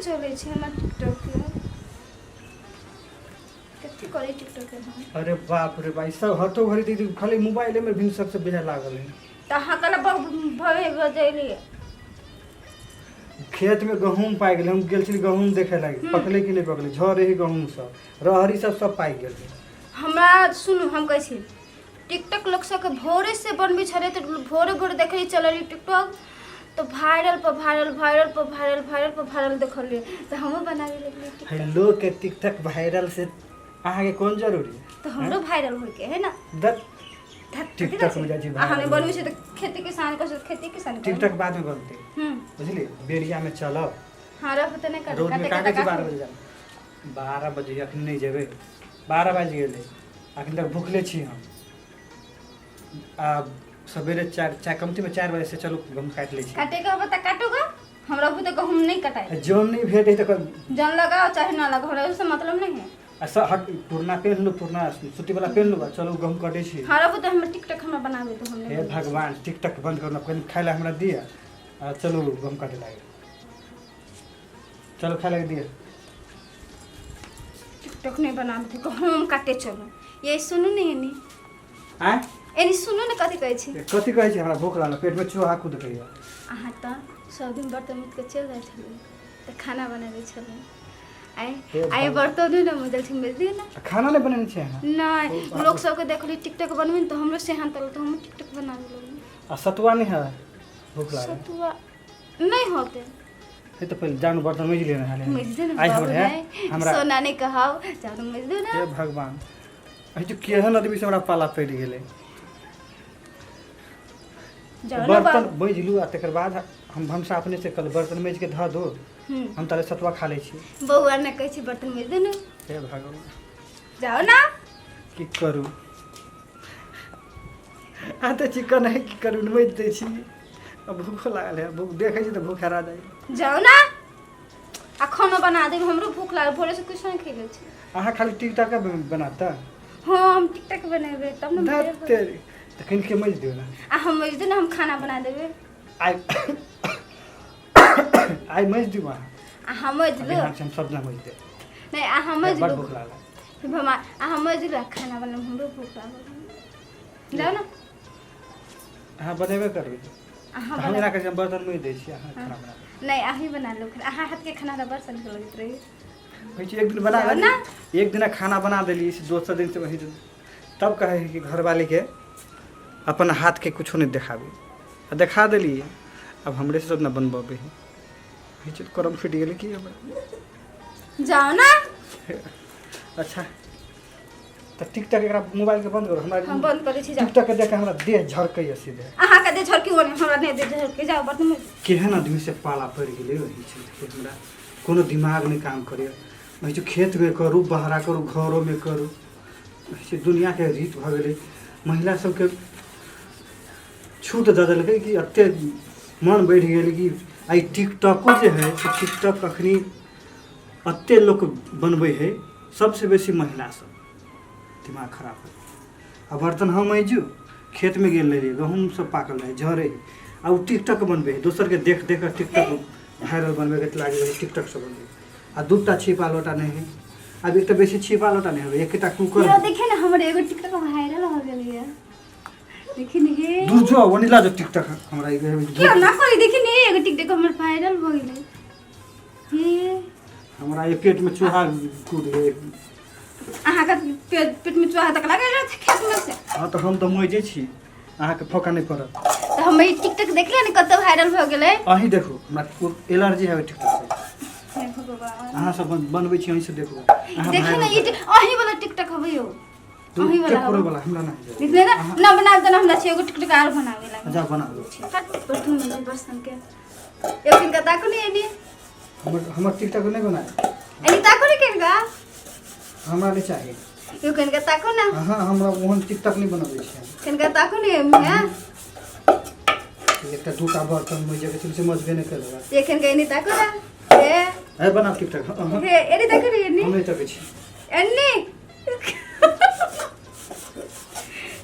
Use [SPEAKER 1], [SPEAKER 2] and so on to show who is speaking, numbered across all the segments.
[SPEAKER 1] चलै छै हमर टिकटॉक के कथी करै टिकटॉक के हम
[SPEAKER 2] अरे बाप रे भाई सब हतो घड़ी दीदी खाली मोबाइले में भी सबसे बेह लागल है।
[SPEAKER 1] तऽ अहाँ कल भवे बजेलियै।
[SPEAKER 2] खेत में गहूम पाकि गेलै, हम गेल छली गहूम देखे लागी, पकलै कि नहि पकलै, झरे है गहूम सब, रहरी सब सब पाकि गेल।
[SPEAKER 1] हमरा सुनू, हम कहै छी टिकटॉक लोक सबके भोरे से बनबै छलै तऽ भोरे भोरे देखै चलल टिकटॉक तऽ वायरल पर वायरल, वायरल पर वायरल, वायरल पर वायरल देखलियै तऽ हमहूँ बनाबे लगलियै टिकटॉक।
[SPEAKER 2] है लोग के टिकटॉक वायरल से अहाँके कोन जरूरी?
[SPEAKER 1] तऽ हमरो वायरल होइके है ना।
[SPEAKER 2] दत
[SPEAKER 1] धत्,
[SPEAKER 2] टिकटॉक में जाइ छी।
[SPEAKER 1] अहाँ नहि
[SPEAKER 2] viral।
[SPEAKER 1] बनबै छी तऽ खेती किसान करै छी तऽ खेती किसान करू।
[SPEAKER 2] टिकटॉक बाद में बनतै। बुझलियै, बेरिया में चलब।
[SPEAKER 1] हँ, रहू तऽ नहि
[SPEAKER 2] रौद में
[SPEAKER 1] काटे
[SPEAKER 2] का
[SPEAKER 1] के
[SPEAKER 2] कहै छी
[SPEAKER 1] तऽ
[SPEAKER 2] 12 बजे जायब, 12 बजे अखन नहि जेबै, 12 बाजि गेलै, अखन तक भुखले छी हम। आ सवेरे चारि चारि कमतीमे 4 बजे से चलू, गहूम काटि लै छी।
[SPEAKER 1] काटे के होबे तऽ काटू गा, हमरा बुते गहूम नहि कटाइ।
[SPEAKER 2] जन नहि भेटै तऽ
[SPEAKER 1] जन लगाओ चाहे न लगाओ, हमरा ओहिसँ मतलब नहि है।
[SPEAKER 2] आ हट, पुरना पेन्ह लू, पुरना सूतीवला पेन्ह लू आ चलू, गहूम कटै छी।
[SPEAKER 1] हमरा बुते हमर टिकटॉक हमरा बनाबे तो हम
[SPEAKER 2] हे
[SPEAKER 1] नहि बनबै छी।
[SPEAKER 2] भगवान, टिकटॉक बंद करू, कनि खाय लए हमरा दिअ आ चलू गहूम काटे लागे, चलू खाय लए दिअ।
[SPEAKER 1] टिकटॉक नहि बनाबे तो गहूम काटे चलू। ये सुनू ने एनी।
[SPEAKER 2] आँय?
[SPEAKER 1] एनी सुनू ने, कथी कहै छी?
[SPEAKER 2] कथी कहै छी? हमरा भूख लागल, पेटमे चूहा कूद गैया।
[SPEAKER 1] अहाँ तऽ सब दिन बर्तन मुद के चलि जाइ छलियै तऽ खाना बनाबै छलियै। आइ
[SPEAKER 2] हे
[SPEAKER 1] आइ
[SPEAKER 2] भगवान।
[SPEAKER 1] बर्तन नहि ने मजल छै, मजलियै ने।
[SPEAKER 2] आ खाना नहि बनेने छी अहाँ?
[SPEAKER 1] नहि, लोक सबके देखली टिकटॉक बनबै ने तऽ हमरो सेहन तल तऽ हमहूँ टिकटॉक बनाबै लगली।
[SPEAKER 2] आ सतुआ नहि है? भूख लागल।
[SPEAKER 1] सतुआ नहि होते।
[SPEAKER 2] हे तऽ पहिले जानू बर्तन मजि लेने हाले।
[SPEAKER 1] मजदे ने
[SPEAKER 2] आइ
[SPEAKER 1] बाबू।
[SPEAKER 2] हमर है
[SPEAKER 1] नहि
[SPEAKER 2] हमरा
[SPEAKER 1] सोना नहि कहब, जानू मजदे ने।
[SPEAKER 2] हे भगवान, एहि जो केहन आदमी से हमरा पाला पड़ि गेलै।
[SPEAKER 1] जाउ ने
[SPEAKER 2] बर्तन
[SPEAKER 1] बाबू।
[SPEAKER 2] मजि लू आ तकर बाद हम भनसा अपने से कल, बर्तन मजि के धऽ दो। हम ताले सतुआ खा लै छी।
[SPEAKER 1] बौआ ने कहै छी बर्तन मजि दे ने।
[SPEAKER 2] हे भगवान।
[SPEAKER 1] जाओ ना।
[SPEAKER 2] की करू, आ तऽ चिकन है, की करू, मजि दै छी आ भूखो लागल है, भूख देखै छी तऽ भूख हरा जाइ।
[SPEAKER 1] जाओ ना आ खाना बना देब, हमरो भूख लागल, भोरे से कुछ नहीं खेले छी।
[SPEAKER 2] अहाँ खाली टिकटॉक बनाता?
[SPEAKER 1] हाँ, हम टिकटॉक बनेबै तब ने
[SPEAKER 2] धत
[SPEAKER 1] viral होबै।
[SPEAKER 2] तेरी, तऽ कनिके मजि दियौ ने।
[SPEAKER 1] आ हम मजि दे ने, हम खाना बना देबै।
[SPEAKER 2] आइ आइ मजि दियौ अहाँ।
[SPEAKER 1] आ हम मजि लू।
[SPEAKER 2] बिहान से हम सब मजि देब।
[SPEAKER 1] नहीं, आ हम मजि
[SPEAKER 2] बड़
[SPEAKER 1] लू।
[SPEAKER 2] भूख लागल।
[SPEAKER 1] भमा आ हम मजि लू आ खाना बना, हमरो भूख लागल, जाओ ना।
[SPEAKER 2] अहाँ बनेबे करबै?
[SPEAKER 1] अहाँ
[SPEAKER 2] हम
[SPEAKER 1] बना
[SPEAKER 2] एना करै छी, हम बर्तन मजि दै छी, अहाँ खाना बना देबै।
[SPEAKER 1] नहीं, अहीं बना लो, अहाँ हाथ के खाना हमरा बड़ नीक लगैत रही।
[SPEAKER 2] कहै छी एक दिन बना
[SPEAKER 1] जाओ ना।
[SPEAKER 2] देली, एक दिन खाना बना देली से दोसर दिन से वही, तब कहै है कि घरवाली के अपन हाथ के कुछो नहीं देखाबी, आ देखा देली, अब हमरे से सब न बनबे है। कहै छी करम फूटि गेलै की हमरा।
[SPEAKER 1] जाओ ना।
[SPEAKER 2] अच्छा तऽ टिकटॉक एकरा मोबाइल के बंद करू हमरा।
[SPEAKER 1] हम बंद करै छी, जाओ।
[SPEAKER 2] टिकटॉक के देख के हमरा देह झरकैया सीधे।
[SPEAKER 1] अहाँ के दे झरकी ओने, हमरा नहि दे झरकी, जाओ बर्तन मजि।
[SPEAKER 2] केहन आदमी से पाला पड़ि गेलै ओहि चीजके, हमरा कोनो दिमाग नहि काम करैए। ओहि जे खेतमे करू, बहरा करू, घरोमे करू, से दुनिआँके रीत भऽ गेलै। महिला सबके छूट दऽ देलकै कि एतेक मन बढ़ि गेल कि आइ टिकटॉको जे हइ से टिकटॉक अखनी एतेक लोक बनबै हइ, सबसँ बेसी महिला सब। दिमाग खराब हइ। आ बर्तन हम अइजू खेतमे गेल रहियै, गहूँम सब पाकल रहै, झरै हइ, आ ओ टिकटॉक बनबै हइ, दोसरके देख देख कऽ टिकटॉक वायरल बनबैके लागि रहै, टिकटॉक सब बनबै। आ दूटा छिपा लोटा नहि हइ, आब एक तऽ बेसी छिपा लोटा नहि होबै, एकेटा कूकर।
[SPEAKER 1] यो देखिए ना, हमर एगो टिकटॉक वायरल हो गेल ये, देखिए ने हे।
[SPEAKER 2] दूर जो वनीला जो टिकटॉक हमरा
[SPEAKER 1] क्यों ना करी, देखिए ने, एगो टिकटॉक हमर वायरल हो गेलै हे।
[SPEAKER 2] हमरा ये पेट में चूहा कूद गेल।
[SPEAKER 1] अहाँ के पेट पेट में चूहा तक लागल रहत खेत में से।
[SPEAKER 2] हाँ तऽ हम तऽ मजे छी, अहाँके फोका नहि पड़त।
[SPEAKER 1] तऽ हम ई टिकटॉक देखलियै ने, कतऽ वायरल भऽ गेलै।
[SPEAKER 2] अहीं देखू, हमरा एलर्जी है टिकटॉक से।
[SPEAKER 1] हे भगवान।
[SPEAKER 2] अहाँ सब बनबै छी, अहीं से देखू अहाँ।
[SPEAKER 1] देखिए ने,
[SPEAKER 2] viral
[SPEAKER 1] ई अहीं वाला टिकटॉक हबै यौ, अहीं वाला
[SPEAKER 2] केकरो
[SPEAKER 1] हबै।
[SPEAKER 2] वाला हमरा नहि।
[SPEAKER 1] देखले ना ना बनाब तऽ हमरा छै एगो टिकटॉक आर बनाबे लागे।
[SPEAKER 2] जाओ बना दो।
[SPEAKER 1] बर्तन में बर्तन के एक दिन का ताको नहीं एनी।
[SPEAKER 2] हमर हमर टिकटॉक नहि बनाए।
[SPEAKER 1] एनी ताको नहीं केनका।
[SPEAKER 2] हमरा नहि चाही।
[SPEAKER 1] यो केनका ताको ना।
[SPEAKER 2] अहाँ हमरा ओहन टिकटॉक नहि बनबै छी।
[SPEAKER 1] केनका ताको नहीं एमी हां।
[SPEAKER 2] एकटा दूटा बर्तन मजे के से मजबे नहि केलक।
[SPEAKER 1] ये केनका एनी ताको ना ए।
[SPEAKER 2] है बनाओ टिकटॉक अहाँ।
[SPEAKER 1] हे एनी ताको नहीं एनी।
[SPEAKER 2] हम नहि तकै छी।
[SPEAKER 1] एनी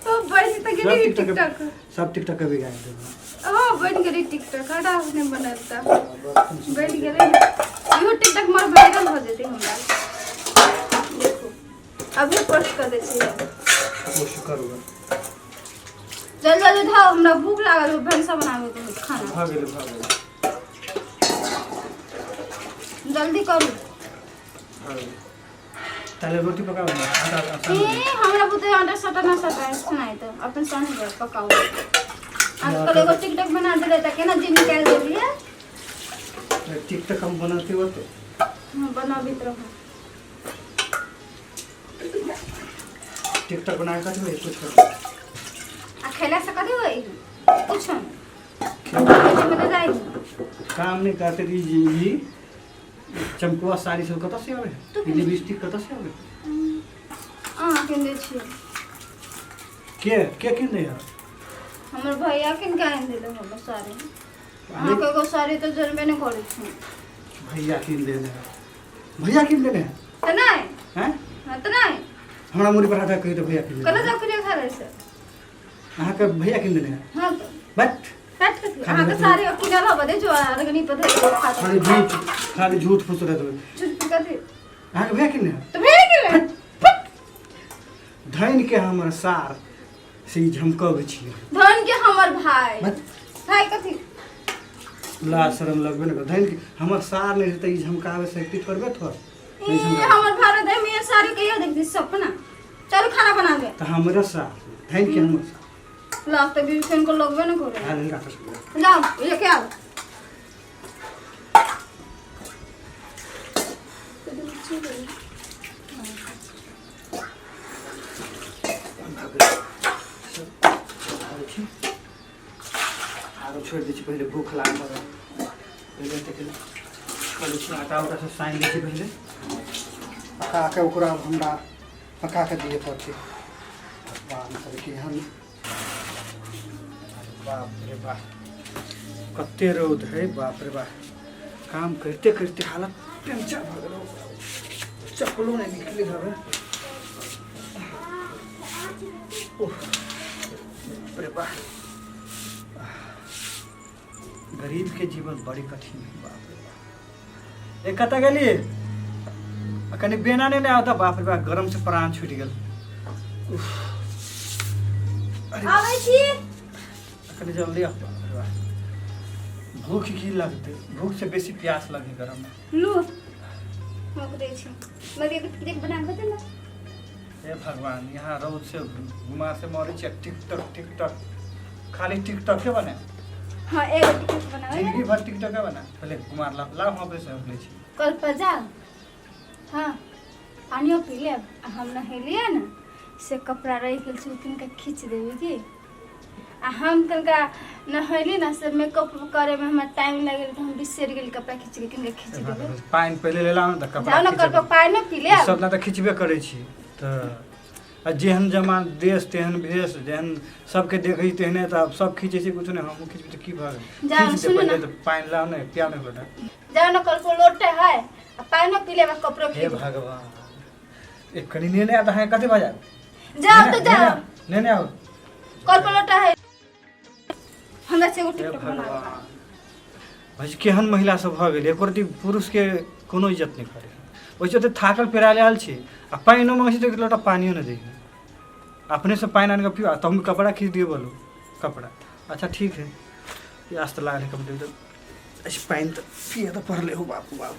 [SPEAKER 1] ओ बन त
[SPEAKER 2] सब
[SPEAKER 1] गेली
[SPEAKER 2] टिकटॉक
[SPEAKER 1] टिकटॉक।
[SPEAKER 2] सब टिकटॉक के बिगाड़ देलहुँ।
[SPEAKER 1] ओ बन गेली टिकटॉक, हटा नहीं बनता, बन गेलै। इहो टिकटॉक मोर वायरल हो जेतै हमरा। देखू, अभी पोस्ट कर दै छियै।
[SPEAKER 2] पोस्ट करू।
[SPEAKER 1] जल्दी जल्दी धाओ, हमरा भूख लागल हो, भनसा बनाबे के है खाना।
[SPEAKER 2] भऽ गेलै, भऽ गेलै।
[SPEAKER 1] जल्दी करू।
[SPEAKER 2] भऽ गेलै। ताले रोटी पकाउ ने, आटा आटा।
[SPEAKER 1] ए, हमरा बुते अंडा सटा ना सटा सुनाई तो अपन सन गए पकाओ। आजकल एगो टिकटॉक बना देले त केना जी निकाल देलिए।
[SPEAKER 2] टिकटॉक हम बनाते होते।
[SPEAKER 1] हम बनाबित रहू।
[SPEAKER 2] टिकटॉक बना के कथी होई? कुछ करू।
[SPEAKER 1] आ खेला से कथी होई? कुछ नहीं में तो जाई।
[SPEAKER 2] काम नहीं करते ई ई चमकुआ साड़ी सब कतऽ से आबै?
[SPEAKER 1] तू
[SPEAKER 2] ई लिपस्टिक कतऽ से आबै?
[SPEAKER 1] अहाँ किन दै छियै।
[SPEAKER 2] के के किन दै है?
[SPEAKER 1] हमर भैया किन के आनि देले हमर साड़ी। अहाँके एगो साड़ी तऽ जनबे नहि करै छी।
[SPEAKER 2] भैया किन देने है? भैया किन देने है?
[SPEAKER 1] तऽ नहि।
[SPEAKER 2] हैं?
[SPEAKER 1] हाँ तऽ नहि।
[SPEAKER 2] हमरा मुड़ी पर हाथ कही तऽ भैया किन
[SPEAKER 1] कतऽ
[SPEAKER 2] देने।
[SPEAKER 1] जाउ खिलिया खा लै से?
[SPEAKER 2] अहाँके भैया किन देने है?
[SPEAKER 1] हाँ तऽ।
[SPEAKER 2] बट
[SPEAKER 1] काट कथी? अहाँके साड़ी किनल हबे दे जो अरगनी पर धरि खाता।
[SPEAKER 2] खाली झूठ, खाली झूठ फूस रहत।
[SPEAKER 1] झूठ कथी?
[SPEAKER 2] अहाँके भैया किन देने?
[SPEAKER 1] तऽ भैया किनले।
[SPEAKER 2] धन के हमर सार से ई झमकबै छियै।
[SPEAKER 1] धन के हमर भाई।
[SPEAKER 2] बट
[SPEAKER 1] भाई कथी?
[SPEAKER 2] ला शरम लगबे ने कर। धन के हमर सार नहि रहतै ई झमकाबै सकती थोड़बे थोड़।
[SPEAKER 1] ई हमर भारत है में साड़ी कहियो देखती सपना। चलू खाना बनाबे।
[SPEAKER 2] तऽ हमरे सार धन के हमर सार।
[SPEAKER 1] लास्ट तक भी को लगबे न करे।
[SPEAKER 2] हाल राख सकबै।
[SPEAKER 1] जाओ लेके आओ।
[SPEAKER 2] आरो छोड़ि दै छी, पहिले भूख लागल रहै। पहिले तऽ कऽ लै छी आटा उटा सब सानि लै छी पहिले पका कऽ, ओकरा हमरा पका कऽ दिअ पड़तै। भगवान करके हम, अरे बाप रे बाप, कते रौद है, बाप रे बाप। काम करिते करिते हालत टेंशन भऽ गेल, चप्पलो नहि निकलै हवे। ओह बाप रे बाप, गरीब के जीवन बड़ी कठिन है, बाप रे बाप। ए, कतऽ गेली? आ कनि बेना नहि ने आवता, बाप रे बाप, गरम से प्राण छूटि गेल। उफ, अरे।
[SPEAKER 1] आबै छी।
[SPEAKER 2] कनि जल्दी आउ, बाप रे बाप, भूख की लगतै, भूख से बेसी प्यास लगे गरम में।
[SPEAKER 1] लू, हम दै छी मगर एगो टिकट बना कऽ दे ने।
[SPEAKER 2] हे भगवान, यहाँ रौद से घुमा से मरै छै, टिकटॉक टिकटॉक, खाली टिकटॉके बने।
[SPEAKER 1] हाँ, एगो टिकट बनाबै।
[SPEAKER 2] जिंदगी भर टिकटॉके बना। पहिले कुमार ला ला, हम अपने से लै छी।
[SPEAKER 1] कल पर जाओ, हाँ, पानियो पी लेब आ हम नहेलियै ने से कपड़ा रहि गेल छै, ओ तनिका खींच देबै की? आ हम तनिका नहेली ने से मेकअप करैमे हमरा टाइम लागि गेल, तऽ हम बिसरि गेली कपड़ा खींच के, तनिका खींच देबै।
[SPEAKER 2] पानि पहिले लेला ने तऽ कपड़ा
[SPEAKER 1] जाउ ने कल पर पानियो पी लेब।
[SPEAKER 2] सब ने तऽ खिचबे करै छी तऽ। आ जेहन जमान देश तेहन भेष, जेहन सबके देखै छी तेहने तऽ आब सब खींचै छै। कुछो नहि, हमहूँ खींचबै तऽ की भऽ गेल?
[SPEAKER 1] जाउ
[SPEAKER 2] खींच दे।
[SPEAKER 1] सुनू
[SPEAKER 2] पहिले
[SPEAKER 1] ने।
[SPEAKER 2] तऽ पानि लाउ ने, पियाउ ने बेटा।
[SPEAKER 1] जाउ ने कल पर लोटे है आ पानियो पी लेब आ कपड़ो
[SPEAKER 2] हे
[SPEAKER 1] खींच देब।
[SPEAKER 2] भगवान, एक कनि नेने आउ तऽ अहाँके कथी भऽ जायत?
[SPEAKER 1] जाउ तऽ जाउ।
[SPEAKER 2] नेने आउ।
[SPEAKER 1] कल पर लोटा है, हमरा से एगो
[SPEAKER 2] हे
[SPEAKER 1] टिकटॉक बना।
[SPEAKER 2] भगवान, भाइ केहन महिला सब भऽ गेल, एको रत्ती पुरुषके कोनो इज्जत नहि करै। ओहिसँ ओते थाकल पेरायल आयल छी आ पानिओ मङ्गै छी तऽ एक लोटा पानिओ नहि दै। अपनेसँ पानि आनि कऽ पियो आ तहन कपड़ा खींच दियौ। बोलू कपड़ा। अच्छा ठीक है, प्यास तऽ लागल है, कम तऽ ऐसे पानि तऽ पिए तऽ पड़लै हो। बाप बाप,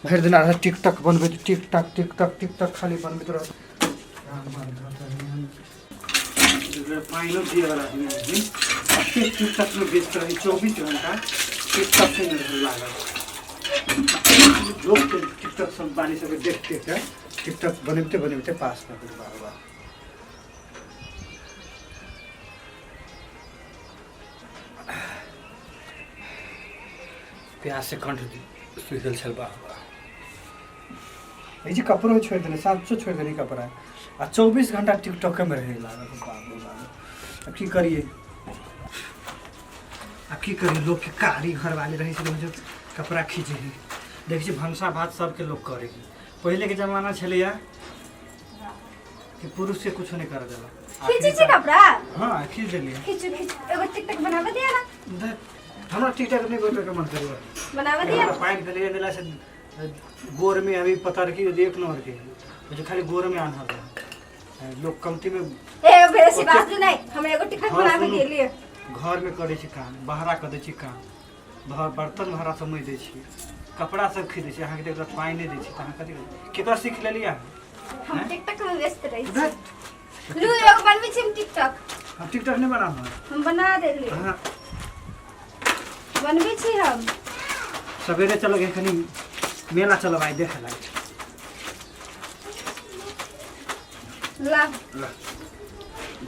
[SPEAKER 2] भरि दिना रहत टिकटॉक बनबैत, टिकटॉक टिकटॉक टिकटॉक खाली बनबैत रहत। पानिओ दिएवला आदमी आदमी एतेक टिकटॉकमे व्यस्त रहै, 24 घंटा टिकटॉके मे रहै लागल। लोकके टिकटॉक सब बाली सबके देख देख के टिकटॉक बनबिते बनबिते पास भऽ गेल। वाह वाह। प्यास से कंठ सूखि गेल छल। वाह वाह। ई जे कपड़ो छोड़ि देने, साँचो छोड़ि देने कपड़ा आ 24 घंटा टिकटॉके मे रहै लागल। बाप रे बाप, आब की करियै, आब की करियै? लोकके कारी घरवाली रहै छै, लोक कपड़ा खींचै है। देखै छियै भनसा भात सबके लोक करै है। पहिलेके जमाना छलैया कि पुरुषके कुछो नहि करऽ देलक।
[SPEAKER 1] खींचै छी कपड़ा?
[SPEAKER 2] हँ, खींच देलियै।
[SPEAKER 1] खींचू खींचू, एगो टिकटॉक बनाबे दिया ना।
[SPEAKER 2] देख, हमरा टिकटॉक नहि बनबैके मन करैया।
[SPEAKER 1] बनाबे दिया।
[SPEAKER 2] पानि भेलैया देला से गोर में अभी पता रखी एक नंबर के है जो खाली गोर में आन्हर रहे लोग कमती में।
[SPEAKER 1] ए बेसी बात नहीं, हम एगो टिकट
[SPEAKER 2] हाँ,
[SPEAKER 1] बनावे
[SPEAKER 2] सुनू।
[SPEAKER 1] गेलिए।
[SPEAKER 2] घर में करै छी काम, बहरा कऽ दै छी काम, बर्तन भाड़ा सब मजि दै छी, कपड़ा सब खरीदै छी। अहाँके देखल पाइ नहि दै छी तऽ अहाँ कथी करै? केकर सीख लेलियै अहाँ?
[SPEAKER 1] हम
[SPEAKER 2] हैं?
[SPEAKER 1] टिकटॉक में व्यस्त रहै छी।
[SPEAKER 2] धत्।
[SPEAKER 1] लू, एगो बनबै छी हम टिकटॉक।
[SPEAKER 2] हम टिकटॉक नहि बनाब।
[SPEAKER 1] हम बना देली।
[SPEAKER 2] अहाँ
[SPEAKER 1] बनबै छी हम।
[SPEAKER 2] सवेरे चलऽ, कनि मेला चलब आइ देखै लागै छै।
[SPEAKER 1] ला।
[SPEAKER 2] ल,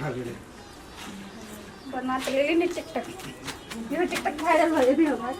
[SPEAKER 2] भऽ गेलै।
[SPEAKER 1] बना तऽ लेली ने टिकटॉक। इहो टिकटॉक वायरल भऽ जेतै हमर।